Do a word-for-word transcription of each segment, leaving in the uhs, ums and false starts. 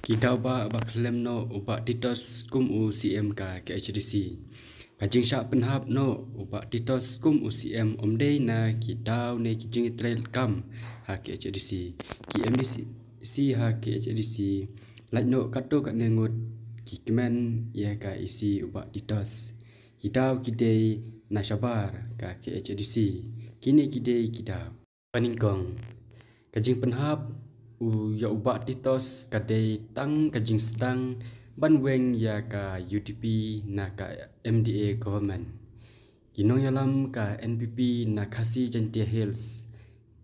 Ki daw ba ba khlem noh u Bah Titos kum u C M ka K H A D C. Ka jingshah pynhap noh u Bah Titos kum u C M ym dei na ki daw ne ki jingtrei kam ha K H A D C. Ki M D C ha K H A D C lait noh katto katne ngut ki kmen ïa ka E C u Bah Titos. Ki daw ki dei na shabar ka K H A D C. Kine ki dei ki daw. Ba nyngkong, ka jingpynhap u ïa u Bah Titos ka dei tang ka jingsdang ban weng ïa ka U D P na ka M D A government. Ki nongïalam ka N P P na Khasi Jaintia Hills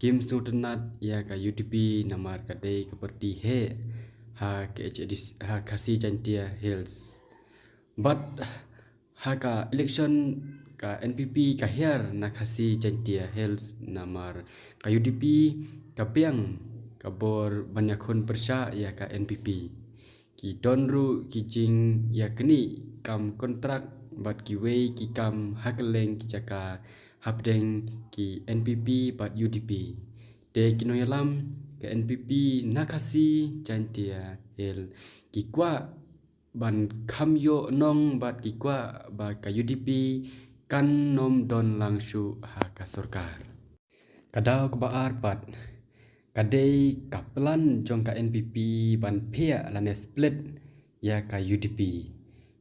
kim sngewtynnat ïa ka U D P namar ka dei ka party heh ha K H A D C, ha Khasi Jaintia Hills. Bad ha ka election ka N P P ka hiar na Khasi Jaintia Hills namar ka U D P ka biang ka bor ban ïakhun pyrshah ïa ka N P P. Ki don ruh ki jingïaknieh kam kontrak bad kiwei ki kam ha kylleng ki jaka hapdeng ki N P P bad U D P. Te ki nongïalam ka N P P na Khasi Jaintia Hills ki kwah ban kham ïoh nong bad ki kwah ba ka U D P kan nym don lang shuh ha ka sorkar. Ka daw kaba ar pat, ka dei ka plan jong ka N P P ban phiah lane split ïa ka U D P.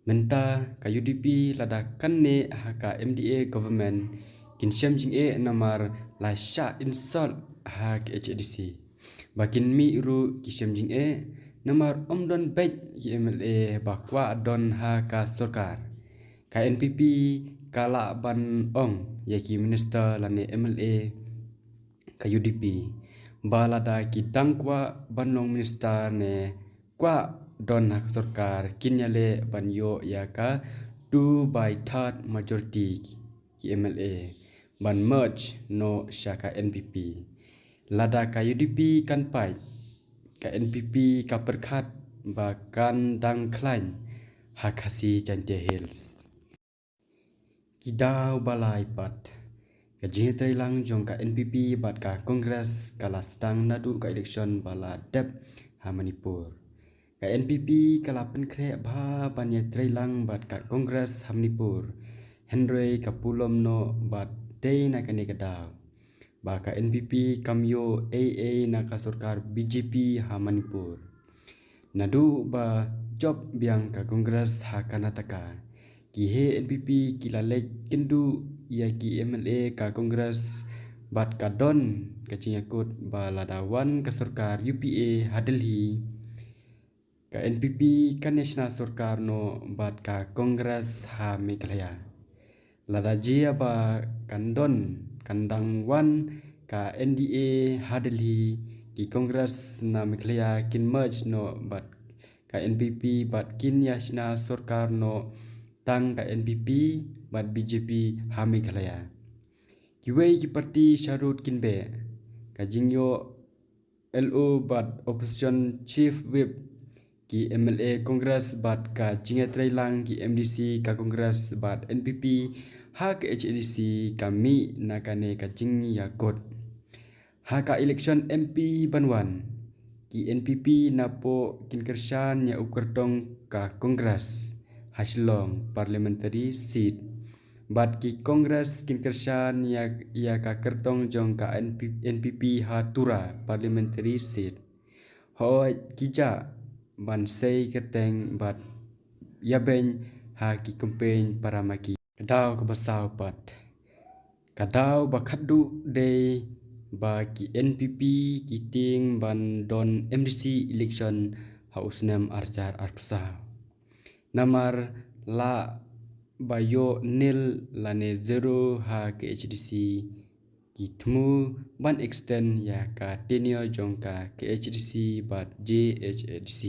Mynta ka U D P lada kan neh ha ka M D A government kin shem jingeh namar la shah insult ha K H A D C. Ba kin mih ruh ki shem jingeh namar ym don beit ki M L A ba kwah don ha ka sorkar. Ka N P P ka lah ban ong ïa ki minister lane M L A ka U D P ba lada ki dang kwah ban long minister ne kwah don ha ka sorkar kin ïaleh ban ïoh ïa ka two by third majority ki M L A ban merge noh sha ka N P P. Lada ka U D P kan pait, ka N P P ka pyrkhat ba kan dang khlaiñ ha Khasi Jaintia Hills. Ki daw ba lai pat, ka jingïatreilang jong ka N P P bad ka Congress ka la sdang naduh ka election ba la dep ha Manipur. Ka N P P ka la pynkhreh bha ban ïatreilang bad ka Congress ha Manipur. Hynrei ka pulom noh bad dei na kane ka daw ba ka N P P kam ïoh ei ei na ka sorkar B J P ha Manipur. Naduh ba jop biang ka Congress ha Karnataka, ki heh N P P ki la leit kynduh ïa ki M L A ka Congress bad ka don ka jingïakut ba lada wan ka sorkar U P A ha Delhi, ka N P P kan ïa shna sorkar noh bad ka Congress ha Meghalaya. Lada jia ba kan don, kan dang wan ka N D A ha Delhi, ki Congress na Meghalaya kin merge noh bad ka N P P bad kin ïa shna sorkar noh tang ka N P P bad B J P ha Meghalaya. Kiwei ki party sharud kin beh, ka jingïoh L O bad opposition chief whip, ki M L A Congress bad ka jingïatreilang ki M D C ka Congress bad N P P ha K H A D C ka mih na kane ka jingïakut. Ha ka election M P ban wan, ki N P P napoh kin kyrshan ïa u kyrtong ka Congress ha Shillong parliamentary seat. Bad ki Congress kin kyrshan ïa, ïa ka kyrtong jong ka N P, N P P ha Tura parliamentary seat. Hooid ki jah ban sei kyrteng bad ïabeiñ ha ki campaign para ma ki. Ka daw kaba saw pat, ka daw ba khatduh dei ba ki N P P ki tieng ban don M D C election ha u snem ar hajar arphew saw. Namar lah ba ïoh nil lane zero ha K H A D C, ki thmu ban extend ïa ka tenure jong ka K H A D C bad J H A D C.